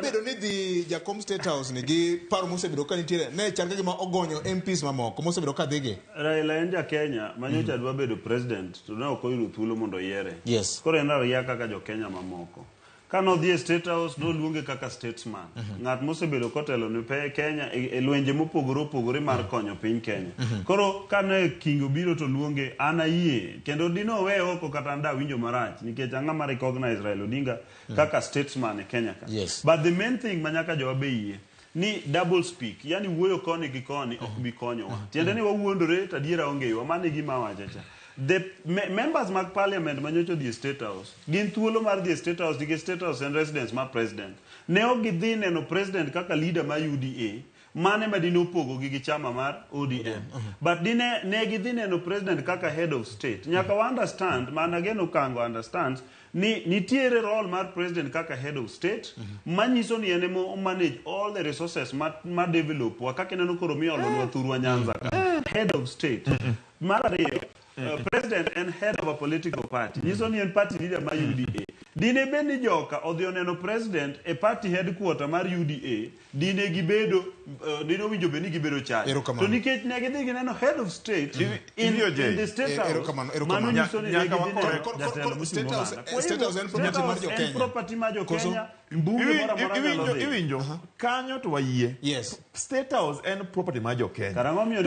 bedo ni dhi jakom State House ni gi paro mosebedo ka nitiere ne chal ka gima ogonyo MPs mamoko mosebedo ka dhigi. Raila en ja Kenya ma nyocha dwa bedo president to ne ok oyudo thuolo mondo oyiere. Yes. Koro en raia kaka jo Kenya mamoko. Ka nodhi e State House noluonge kaka statesman. Ng'at mosebedo kotelo ne pe Kenya e, e lwenje mopogore opogore mar konyo piny Kenya. Koro ka ne King obiro to luonge an ayie kendo dine oweye oko kata an dawinjo marach nikech an ng'ama recognize Raila Odinga kaka statesman e Kenya ka. Yes. But the main thing ma nyaka jowa be yie ni double speak, yani wuoyo koni gi koni ok bi konyowa. Tiende ni wawuondore to adiera onge iwa. Mano e gima awacho cha. The me, members mag parliament ma nyocha odhi e State House gin thuolo mar dhi e State House nikech State House en residence mar president. Ne ok gidhi neno president kaka leader mar UDA mane ma dine opogogi gi chama mar ODM. But dine ne gidhi neno president kaka head of state. Nyaka wa understand, man ageno Kango understands ni nitiere role mar president kaka head of state manyiso ni en ema o manage all the resources ma, ma develop wa kaka ineno koro miolonwa thurwa Nyanza ka head of state mar ariyo president en head of a political party nyiso ni en party leader mar UDA dine bed ni joka odhi oneno president e party headquarter mar UDA dine gibedo dine owinjo bed ni gibedo charged Erokamano. to nikech ne gidhi gineno head of state Iwinjo, Jay? in the state house Erokamano, erokamano. mano nyiso ni ne Nyaka gidhi wakore. neno jatelo mochung' State House- oganda. Kwa State hivyo, House en property State mar House jo en Kenya. property mar jo Koso? Kenya mbunge moro amora nyalo Iwinjo, dhi. iwinjo. Kanyo to wayie. Yes. State House en property mar jo Kenya. Karang'o miyo